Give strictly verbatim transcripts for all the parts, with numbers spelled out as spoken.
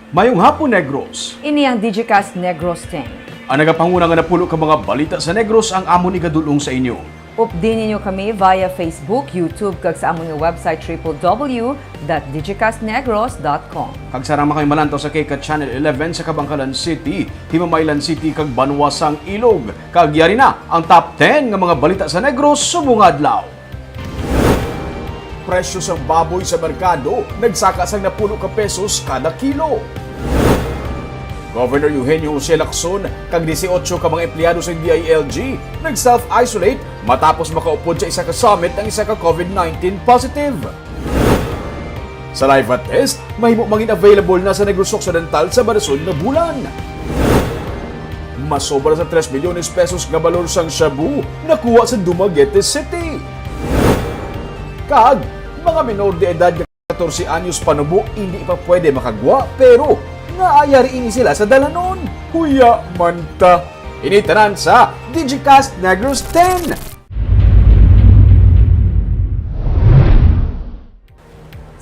Mayong hapon, Negros. Ini ang Digicast Negros ten. Ang nagapanguna nga napulo ka mga balita sa Negros ang amon igadul-ong sa inyo. Updi ninyo kami via Facebook, YouTube, kag sa amon nga website triple W dot digicastnegros dot com. Kag sarang man kami malantaw sa K CAT Channel eleven sa Kabankalan City, Himamaylan City, kag Banwa sang Ilog. Kag yari na ang top ten nga mga balita sa Negros subong adlaw. Presyo sang baboy sa merkado nagsaka sang napulo ka pesos kada kilo. Governor Eugenio Jose Lacson kag disiotso ka mga empleyado sa D I L G nag-self-isolate matapos makaupod sa isa ka summit ang isa ka COVID nineteen positive. Saliva test mahimo mangin available na sa Negros Occidental sa madason nga bulan. Mas sobra sa tres milyones pesos nga balor sang shabu nakuha sa Dumaguete City. Kag mga minor de edad nga katorse anyos panubo indi pa pwede makagwa, pero nga ayari ini sila sa dalanon. Huya man ta. Ini tanan sa Digicast Negros ten.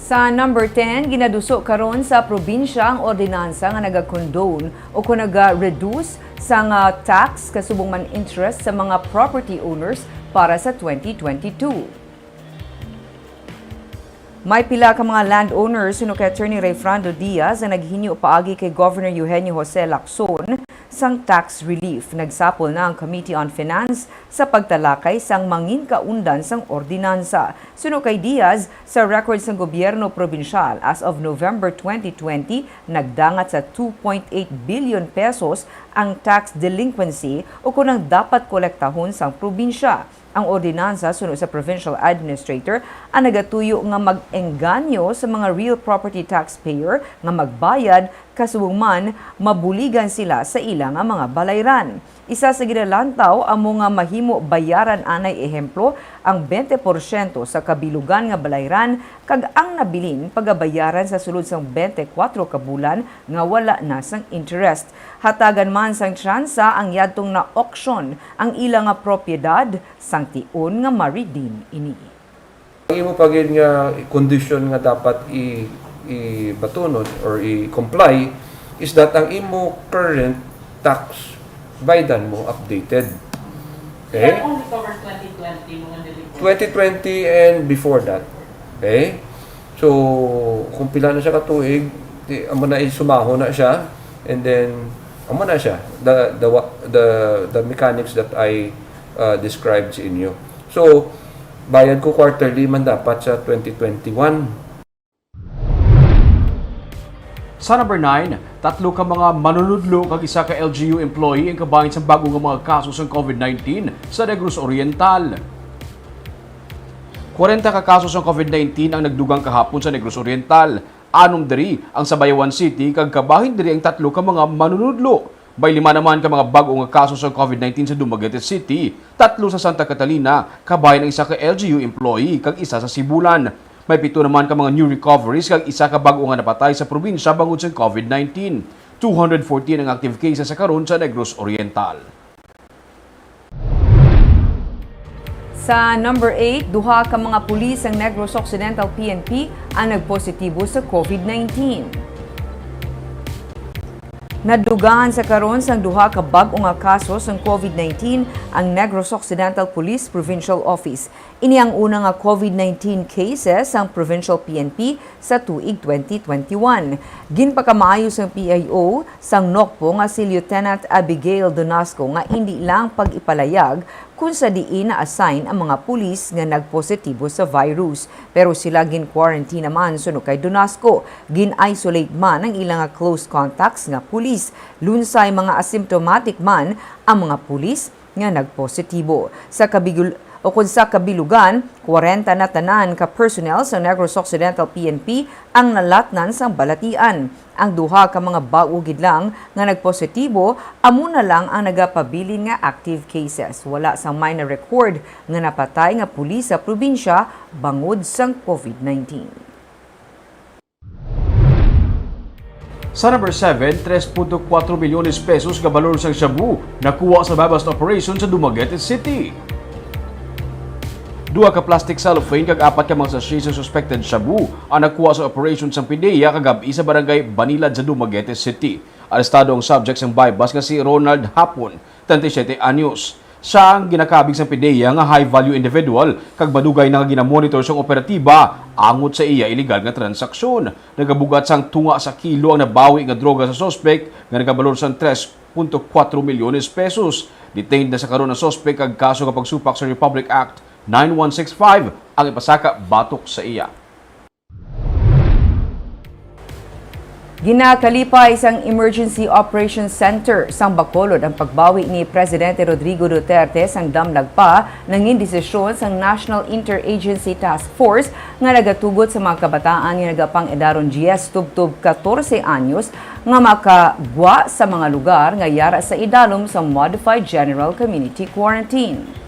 Sa number ten, ginaduso karon sa probinsya ang ordinansa nga naga-condone o kon naga-reduce sang, ah, tax kasubong man interest sa mga property owners para sa twenty twenty-two. May pila ka mga landowners suno kay Attorney Rayfrando Diaz ang naghinyo paagi kay Governor Eugenio Jose Lacson sang tax relief. Nagsapol na ang Committee on Finance sa pagtalakay sang manginkaundan sang ordinansa. Suno kay Diaz, sa record sang gobyerno probinsyal, as of November twenty twenty, nagdangat sa two point eight billion pesos ang tax delinquency o kon ang dapat kolektahon sang probinsya. Ang ordinansa suno sa provincial administrator ang nagatuyo nga mag-engganyo sa mga real property taxpayer nga magbayad, kasubong man mabuligan sila sa ila nga mga balayran. Isa sa ginalantaw amo nga mahimo bayaran anay, ehemplo, ang twenty porsyento sa kabilugan nga balayran kag ang nabilin pagabayaran sa sulod sang twenty-four ka bulan nga wala na sang interest. Hatagan man sang tsansa ang yadtong na-auction ang ila nga propiedad sang tion nga ma-redeem ini. Ang imo pa gid nga kondisyon nga dapat i-, ibatunon or i-comply is that ang imo current tax baydan mo updated. Okay? That only covers twenty twenty, mga nilipon. Twenty twenty and before that. Okay? So, kung pila na siya ka tuig, di, amo na, isumaho na siya, and then, amo na siya, the, the, wa-, the, the mechanics that I, uh, described sa inyo. So, bayad ko quarterly man dapat sa twenty twenty-one. Sa number nine, tatlo ka mga manunudlo kag isa ka L G U employee ang kabahin sa bag-o nga mga kaso sang COVID nineteen sa Negros Oriental. Kwarenta ka kaso sang COVID nineteen ang nagdugang kahapon sa Negros Oriental. Anom diri ang sa Bayawan City, kag kabahin diri ang tatlo ka mga manunudlo. May lima naman ka mga bag-o nga kaso sang COVID nineteen sa Dumaguete City, tatlo sa Santa Catalina, kabahin ang isa ka L G U employee, kag isa sa Sibulan. May pito naman ka mga new recoveries kag isa ka bag-o nga napatay sa probinsya bangod sang COVID nineteen. Two hundred fourteen ang active cases sa karon sa Negros Oriental. Sa number eight, duha ka mga pulis sang Negros Occidental P N P ang nagpositibo sa COVID nineteen. Nadugaan sa karon sang duha ka bag-o nga kaso sang COVID nineteen ang Negros Occidental Police Provincial Office. Ini ang una nga COVID nineteen cases sang Provincial P N P sa tuig twenty twenty-one. Ginpakamaayo sang P I O sang NOCPO nga si Lieutenant Abigail Donasco nga indi lang pag-ipalayag kung sa diin na-assign ang mga pulis nga nagpositibo sa virus. Pero sila gin-quarantine naman suno kay Donasco. Gin-isolate man ang ila nga close contacts nga pulis. Lunsay mga asymptomatic man ang mga pulis nga nagpositibo. Sa kabigul-, o kung sa kabilugan, kwarenta na tanan ka personnel sa Negros Occidental P N P ang nalatnan sang balatian. Ang duha ka mga bag-o gid lang nga nagpositibo amo na lang ang nagapabilin nga active cases. Wala sang may na-record nga napatay nga pulis sa probinsya bangod sang COVID nineteen. Sa number seven, tres punto kuwatro milyones pesos nga balor sang shabu nakuha sa buy-bust operation sa Dumaguete City. Duha ka plastic cellophane kag apat ka mga sachet sa suspected shabu ang nakuha sa operasyon sang PDEA kagab-i sa barangay Banilad sa Dumaguete City. Arestado ang subject sang buy-bust nga si Ronald Hapon, treinta y siete anyos. Siya ang ginakabig sang PDEA nga high-value individual kag madugay na nga ginamonitor sang operatiba angot sa iya iligal nga transaksyon. Nagabug-at sang tunga sa kilo ang nabawi nga droga sa suspek nga nagabalor sang tres punto kuwatro milyones pesos. Detained na sa karon ang suspek kag kaso nga pagsupak sa Republic Act nine one six five ang ipasaka batok sa iya. Ginakalipay sang Emergency Operations Center sang Bacolod ang pagbawi ni Presidente Rodrigo Duterte sang damlag pa nangin desisyon sang National Interagency Task Force nga nagatugot sa mga kabataan nga nagapangedaron diyes tubtob katorse anyos nga makagwa sa mga lugar nga yara sa idalom sa Modified General Community Quarantine.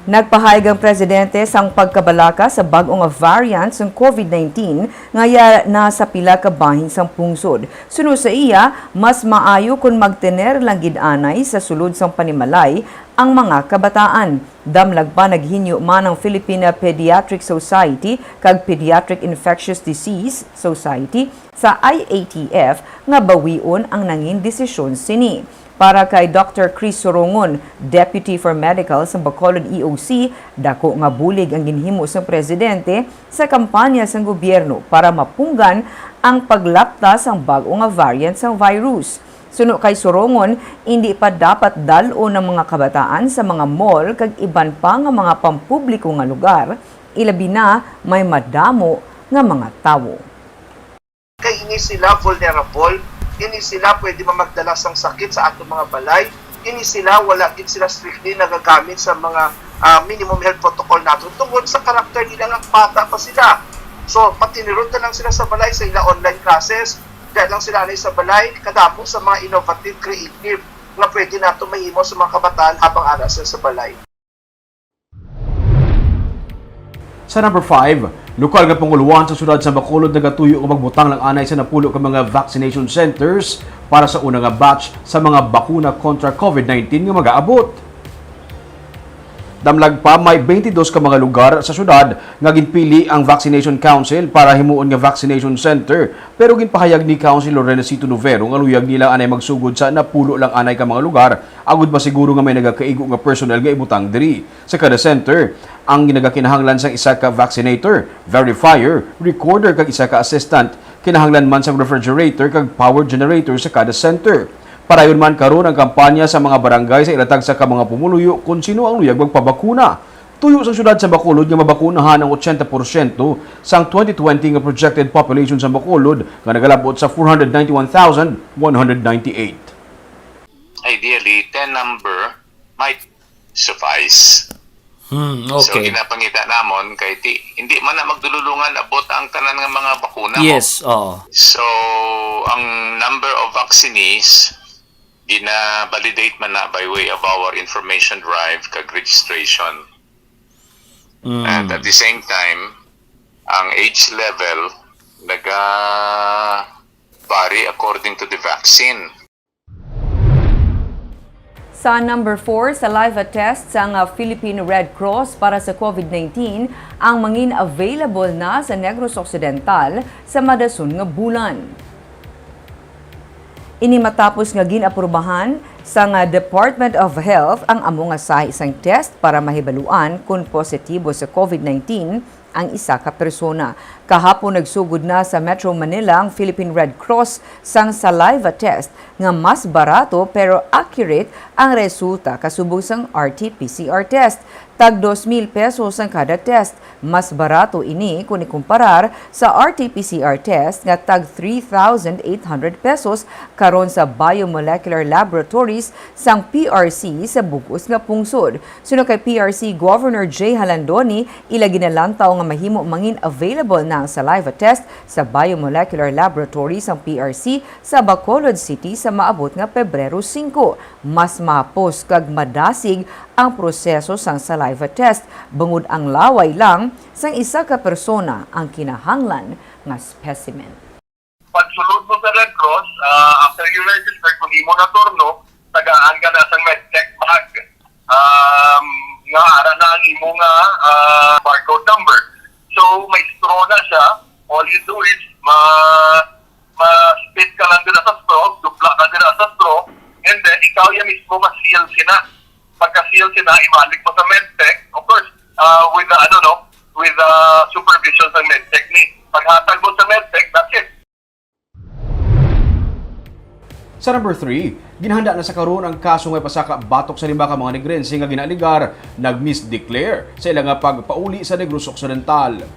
Nagpahayag ang presidente sang pagkabalaka sa bag-o nga variant sang COVID nineteen nga yara na sa pila ka bahin sang pungsod. Suno sa iya, mas maayo kon magtener lang gid anay sa sulod sang panimalay ang mga kabataan. Damlag pa, naghinyo man ang Philippine Pediatric Society kag Pediatric Infectious Disease Society sa I A T F nga bawion ang nangin desisyon sini. Para kay Doctor Chris Sorongon, Deputy for Medical sa Bacolod E O C, dako nga bulig ang ginhimo sang presidente sa kampanya sang gobyerno para mapunggan ang paglapta sang bag-o nga variant sang virus. Suno kay Sorongon, indi pa dapat dal-on ang mga kabataan sa mga mall kag iban pa nga mga pampubliko nga lugar, ilabi na may madamo nga mga tawo. Kay ini sila vulnerable, ini sila pwede mamagdala sang sakit sa aton mga balay, ini sila wala gid sila strictly nagagamit sa mga ah, minimum health protocol naton tungod sa karakter nila nga bata pa sila. So, patinirod na lang sila sa balay sa ila online classes, diha lang sila anay sa balay, kadamo sa mga innovative, creative nga pwede nato mahimo sa mga kabataan habang ara sila sa balay. Sa number five, lokal nga panguluhan sa siyudad sa Bacolod nagatuyo nga magbutang lang anay sa napulo ka mga vaccination centers para sa una nga batch sa mga bakuna kontra COVID nineteen nga magaabot. Damlag pa, may twenty-two ka mga lugar sa siyudad nga ginpili ang Vaccination Council para himuon nga vaccination center, pero ginpahayag ni Councilor Renesito Novero nga luyag nila anay magsugod sa napulo lang anay ka mga lugar agud masiguro nga may nagakaigo nga personnel nga ibutang diri. Sa kada center, ang nagakinahanglan sang isa ka vaccinator, verifier, recorder kag isa ka assistant. Kinahanglan man sang refrigerator kag power generator sa kada center. Padayon man karon ang kampanya sa mga barangay sa ilatag sa ka mga pumuluyo kon sino ang luyag magpabakuna. Tuyo sang siyudad sa Bacolod nga mabakunahan ang ochenta porsyento sang twenty twenty nga projected population sa Bacolod nga nagalabot sa four hundred ninety-one thousand one hundred ninety-eight. Ideally, ten number might suffice. Hmm, So, okay. ginapangita namon kay ti, hindi man na magdululungan abot ang tanan nga mga bakuna mo. Yes, oo. So, ang number of vaccinees gina-validate man na by way of our information drive kag registration. Mm. And at the same time, ang age level naga vary according to the vaccine. Sa number four, saliva test sang Philippine Red Cross para sa COVID nineteen ang mangin available na sa Negros Occidental sa madason nga bulan. Ini matapos nga gin-aprubahan sang Department of Health ang amo nga sahi sang test para mahibaluan kon positibo sa COVID nineteen ang isa ka persona. Kahapon nagsugod na sa Metro Manila ang Philippine Red Cross sang saliva test nga mas barato pero accurate ang resulta kasubong sang R T P C R test. Tag dos mil pesos ang kada test. Mas barato ini kon ikumparar sa R T P C R test nga tag three thousand eight hundred pesos karon sa biomolecular laboratories sang P R C sa bug-os nga pungsod. Suno kay P R C Governor Jay Jalandoni, ila ginalantaw nga mahimo mangin available na ang saliva test sa biomolecular laboratory sang P R C sa Bacolod City sa maabot nga Pebrero singko. Mas mahapos kag madasig ang proseso sang saliva test, bangod ang laway lang sang isa ka persona ang kinahanglan nga specimen. Pagsulod mo sa Red Cross, ah, after you register, kung imo na turno, tagaan ka na sa medtech bag. Um, Nga ara na ang imo nga, ah, barcode number. So, may straw na siya. All you do is ma ma-spit ka lang dira sa straw, dupla ka dira sa straw, and then ikaw ya mismo ma-seal sina. Pagka-seal sina, ibalik mo sa medtech. Of course, ah, with the, ano, no, with the supervision sa medtech ni. Paghatag mo sa medtech, that's it. Sa number three, ginhanda na sa karon ang kaso nga ipasaka batok sa lima ka mga Negrense nga ginaalegar nag-misdeclare sa ila nga pagpauli sa Negros Occidental.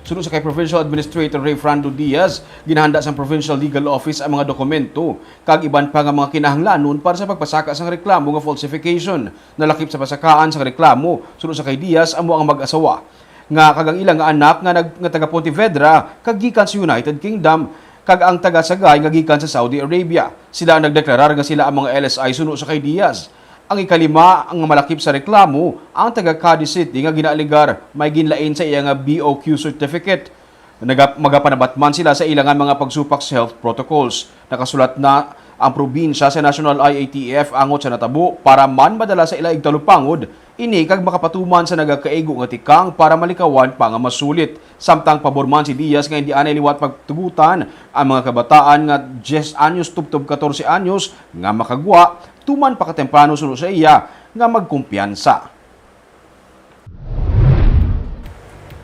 Suno sa kay Provincial Administrator Rayfrando Diaz, ginahanda sang Provincial Legal Office ang mga dokumento kag iban pa nga mga kinahanglanon para sa pagpasaka sang reklamo nga falsification. Nalakip sa pasakaan sang reklamo, suno sa kay Diaz, amo ang mag-asawa nga kag ang ila nga anak nga, nag, nga taga Pontevedra kag gikan sa United Kingdom, kag ang taga Sagay nga gikan sa Saudi Arabia. Sila ang nagdeklarar nga sila ang mga L S I suno sa kay Diaz. Ang ikalima nga malakip sa reklamo, ang taga Cadiz City nga ginaalegar may ginlain sa iya nga B O Q certificate. Naga-, magapanabat man sila sa ila nga mga pagsupak sa health protocols. Nakasulat na ang probinsya sa National I A T F angot sa natabo para man madala sa ila igtalupangod ini kag makapatuman sa nagakaigo nga tikang para malikawan pa nga masulit. Samtang pabor man si Diaz nga hindi anay liwat pagtugutan ang mga kabataan nga diyes anyos tubtob katorse anyos nga makagwa tuman pa katemprano suno sa iya nga magkumpiyansa.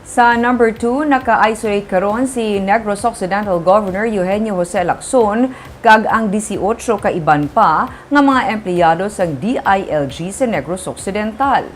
Sa number two, naka-isolate karon si Negros Occidental Governor Eugenio Jose Lacson kag ang disiotso ka iban pa nga mga empleyado sang D I L G sa Negros Occidental.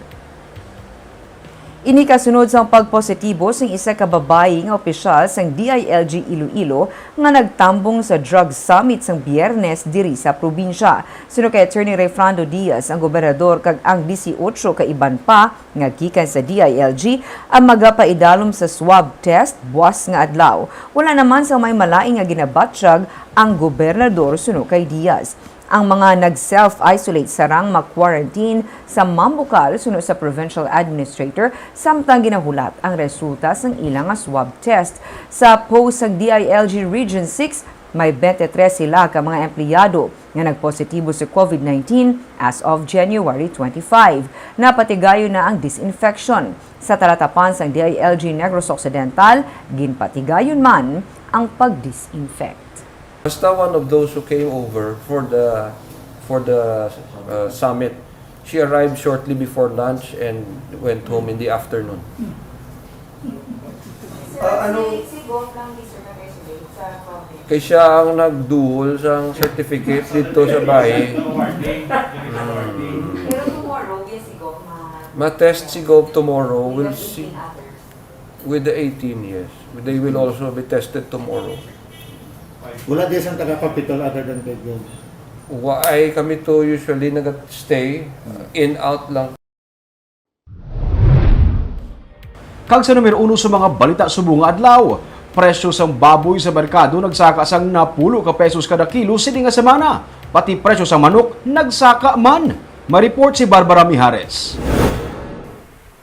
Ini kasunod sang pagpositibo sang isa ka babayi nga opisyal sang D I L G Iloilo nga nagtambong sa drug summit sang Biyernes diri sa probinsya. Suno kay Attorney Rayfrando Diaz, ang gobernador kag ang disiotso ka iban pa nga gikan sa D I L G ang magapaidalom sa swab test buas nga adlaw. Wala naman sang may malain nga ginabatyag ang gobernador suno kay Diaz. Ang mga nag-self-isolate sarang ma-quarantine sa Mambukal suno sa provincial administrator samtang ginahulat ang resulta sang ila nga swab test. Sa post sang D I L G Region six, may twenty-three sila ka mga empleyado nga nagpositibo sa COVID nineteen as of January twenty-five. Napatigayon na ang disinfection. Sa talatapan sang D I L G Negros Occidental, ginpatigayon man ang pag-disinfect. Basta one of those who came over for the for the uh, summit, she arrived shortly before lunch and went home in the afternoon. Ah, ano? Kay siya ang nagduol sa certificate dito sa bahay. Hmm. Pero tomorrow, yes, si Gov, ma- Ma-test si Gov tomorrow. We'll see. Others. With the eighteen, yes. They will also be tested tomorrow. Wala din sang taga-capital other than kay Gov. Waay kami to usually nag-stay, in out lang. Kag sa numero uno sa mga balita subong nga adlaw, presyo sang baboy sa merkado nagsaka sang napulo ka pesos kada kilo sini nga semana. Pati presyo sang manok nagsaka man. May report si Barbara Mijares.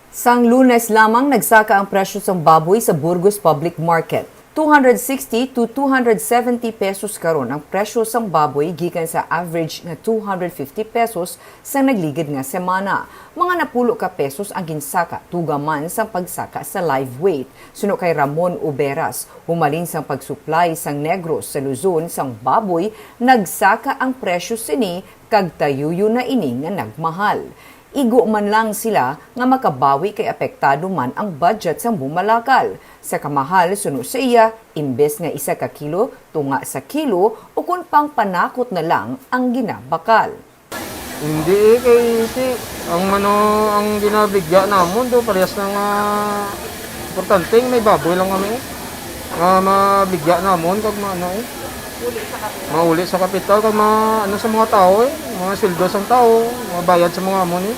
Sang Lunes lamang nagsaka ang presyo sang baboy sa Burgos Public Market. Two hundred sixty to two hundred seventy pesos karon ang presyo sang baboy gikan sa average nga two hundred fifty pesos sa nagligid nga semana. Mga napulo ka pesos ang ginsaka tuga man sang pagsaka sa live weight. Suno kay Ramon Uberas, humalin sang pagsuplay sang Negros sa Luzon sang baboy, nagsaka ang presyo sini kag tayuyo na ini nga nagmahal. Igo man lang sila nga makabawi kay apektado man ang budget sang bumalakal. Sa kamahal, suno sa iya, imbes nga isa ka kilo, tunga sa kilo, ukon pang panakot na lang ang ginabakal. Hindi eh, kay ti, ang mano, ang ginabigya namon do, parehas na nga importante, may baboy lang kami. Nga mabigya namon, kag maano eh. Mauli sa kapital, kag ma, ano sa mga tao eh. Mga sweldo sang tao, mabayad sa mga amon eh.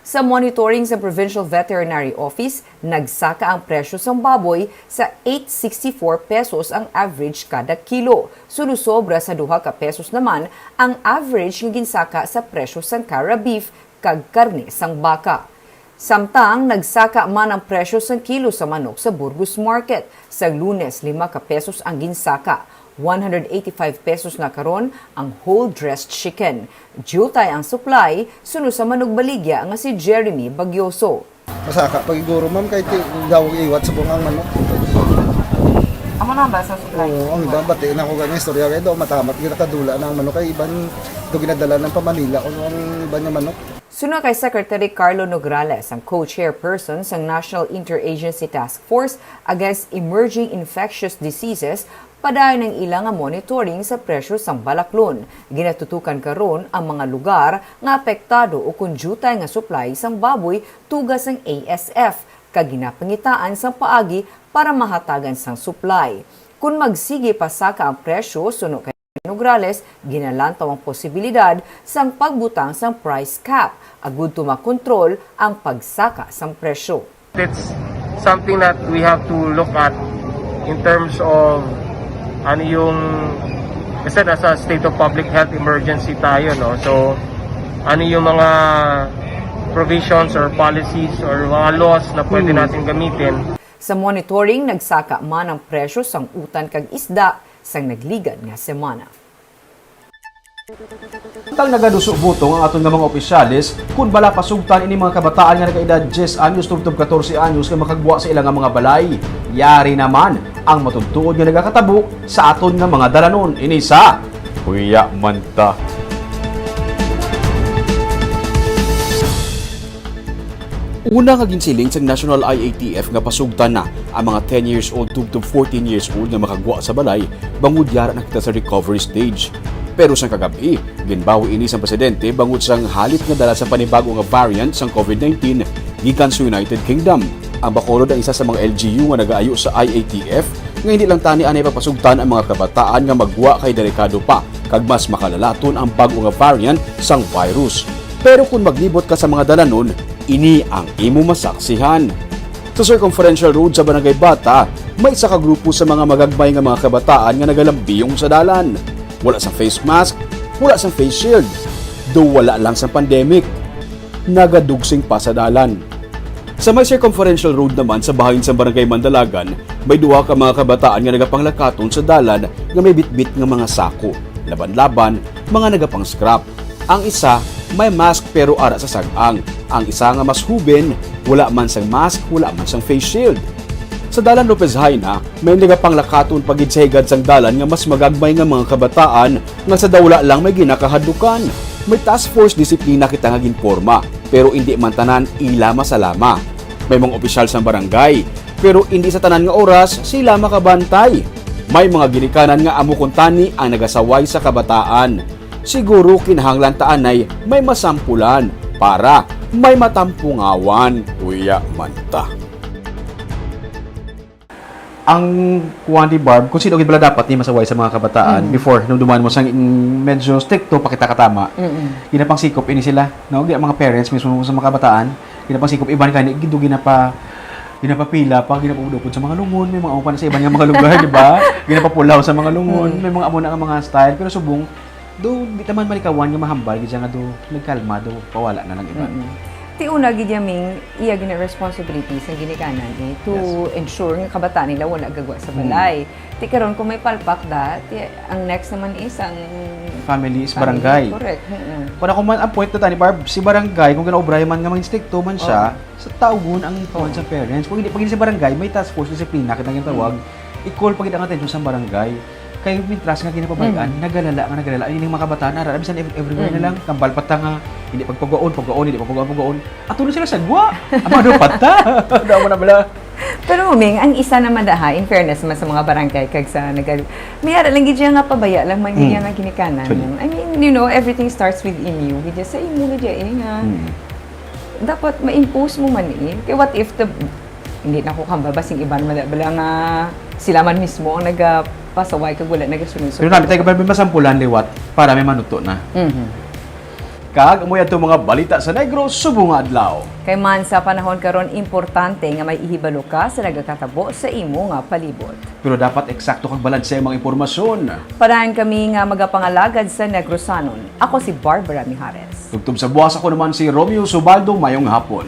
Sa monitoring sa Provincial Veterinary Office, nagsaka ang presyo sang baboy sa eight sixty-four pesos ang average kada kilo. Sulusobra sa duha ka pesos naman ang average nga ginsaka sa presyo sang cara beef kag karne sang baka. Samtang nagsaka man ang presyo sang kilo sa manok sa Burgos Market. Sa Lunes, lima ka pesos ang ginsaka. One hundred eighty-five pesos na karon ang whole dressed chicken. Diutay ang supply, suno sa manugbaligya nga si Jeremy Bagyoso. Masaka pa giguro, ma'am, kay ti-, daw iwat sa bungang manok. Amo na ba sa supply? Oo, ang iba, bati na ko gani istorya, kay daw matamat, ginakadula na ang manok, kay iban, do ginadala ng pa Manila, o ang iban nga manok. Suno kay Secretary Carlo Nograles, ang co-chairperson sang National Interagency Task Force Against Emerging Infectious Diseases, padayon ang ila nga monitoring sa presyo sang balaklon. Ginatutukan karon ang mga lugar nga apektado ukon diutay nga supply sang baboy tuga sang A S F, kag ginapangitaan sang paagi para mahatagan sang supply. Kon magsigi pa saka ang presyo, suno kay Nograles, ginalantaw ang posibilidad sang pagbutang sang price cap, agud to makontrol ang pagsaka sang presyo. It's something that we have to look at in terms of ano yung, kasi nasa state of public health emergency tayo, no? So, ano yung mga provisions or policies or mga laws na pwede Hmm. natin gamitin. Sa monitoring, nagsaka man ang presyo sang utan kag isda sang nagligad nga semana. Tang nagaduso butong ang aton nga mga opisyales kon bala pasugtan ini mga kabataan nga nagaedad diyes anyos tubtob katorse anyos nga makagwa sa ila nga mga balay. Yari naman ang matudtuod nga nagakatabo sa aton nga mga dalanon. Ini sa Huya Man Ta. Una nga ginsiling sang National I A T F nga pasugtan na ang mga ten years old tubtob fourteen years old nga makagwa sa balay bangod yara na kita sa recovery stage. Pero sang kagab-i, ginbawi ini sang presidente bangod sang halit nga dala sa panibago nga variant sang COVID nineteen gikan sa United Kingdom. Ang Bacolod ang isa sa mga L G U nga nagaayo sa I A T F nga hindi lang tani anay pagpasugtan ang mga kabataan nga magwa kay delikado pa kag mas makalalaton ang bag-o nga variant sang virus. Pero kung maglibot ka sa mga dalanon, ini ang imo masaksihan. Sa Circumferential Road sa Barangay Bata, may isa ka grupo sa mga magagmay nga mga kabataan nga nagalambiyong sa dalan. Wala sang face mask, wala sang face shield. Do wala lang sang pandemic, nagadugsing pa sa dalan. Sa may Circumferential Road naman sa bahin sang Barangay Mandalagan, may duha ka mga kabataan nga nagapanglakaton sa dalan nga may bitbit nga mga sako. Laban-laban, mga nagapang-scrap. Ang isa may mask pero ara sa sag-ang. Ang isa nga mas huben, wala man sang mask, wala man sang face shield. Sa Dalan Lopez Jaena, may nagapanglakaton pa gid sa higad sang dalan nga mas magagmay nga mga kabataan nga sa daw wala lang may ginakahadlukan. May task force disiplina kita nga ginporma, pero indi man tanan ila masalama. May mga opisyal sang barangay, pero indi sa tanan nga oras sila makabantay. May mga ginikanan nga amo kuntani ang nagasaway sa kabataan. Siguro kinahanglan ta anay may masampulan para may matampungawan. Huya Man Ta. Ang kuwan ni Barb, kung sino gid bala dapat ni masaway sa mga kabataan, Mm. before, nung duman mo sang medyo stricto, pakita ka tama. Mm-mm. Ginapangsikop ini sila, no? Ang mga parents mismo sa mga kabataan, ginapangsikop, iban kani, gido ginapa-, ginapapila pa, ginapaudupod sa mga lungon, may mga upan sa iban nga mga lugar, di ba? Ginapapulaw sa mga lungon, Mm. may mga amo na nga mga style, pero subong, do, di taman malikawan nga mahambal, gid siya nga do, nagkalma, do, pawala na lang iban. Mm-mm. Ti una, gid, Yaming, iya gina responsibility sa ginikanan, eh, to Yes. ensure nga kabataan nila wala gagwa sa Mm. balay. Ti karon, kung may palpak da, ti, ang next naman is ang Family is family. Barangay. Correct. Mm-mm. Kung ako man, ang point na tani, Barb, si barangay, kung ginaobrayan man nga mga instricto man siya, Oo. sa taugon ang kuwan Oo. sa parents. Kung hindi pa gid si barangay, may task force disiplina, kita ginatawag, Mm. i-call pa gid ang atensyon sa barangay. Kay mintras nga ginapabayaan, Mm. nagalala nga nagalala. Ang ining mga kabataan, ara, bisan ev-, everywhere na Mm. lang, tambal pa ta nga, hindi pagpagaon, pagaon, hindi pagpagaon, pagaon. Ato na sila sagwa. Ang mga dapat ta. Dawa na bala. Pero, Ming, ang isa na madaha, in fairness man sa mga barangay, kag sa nagal-, may ara lang gid siya nga pabaya lang man gid Mm. siya nga ginikanan. Actually. I mean, you know, everything starts within you. Gid siya sa imo, gid siya, eh, nga Mm. dapat ma-impose mo man, eh. Kay what if the, hindi na ko kamba, basing iban man bala nga sila man mismo ang nagapasaway kag wala nagasunod sa Pero namin, tayo protocol. May masampulan liwat para may manuto na. Mhm. Kag amo yadto mga balita sa Negros subong nga adlaw. Kay man sa panahon karon, importante nga may ihibalo ka sa nagakatabo sa imo nga palibot. Pero dapat eksakto kag balanse ang mga impormasyon. Padayon kami nga magapangalagad sa Negrosanon. Ako si Barbara Mijares. Tubtob sa buwas, ako naman si Romeo Subaldo. Mayong hapon.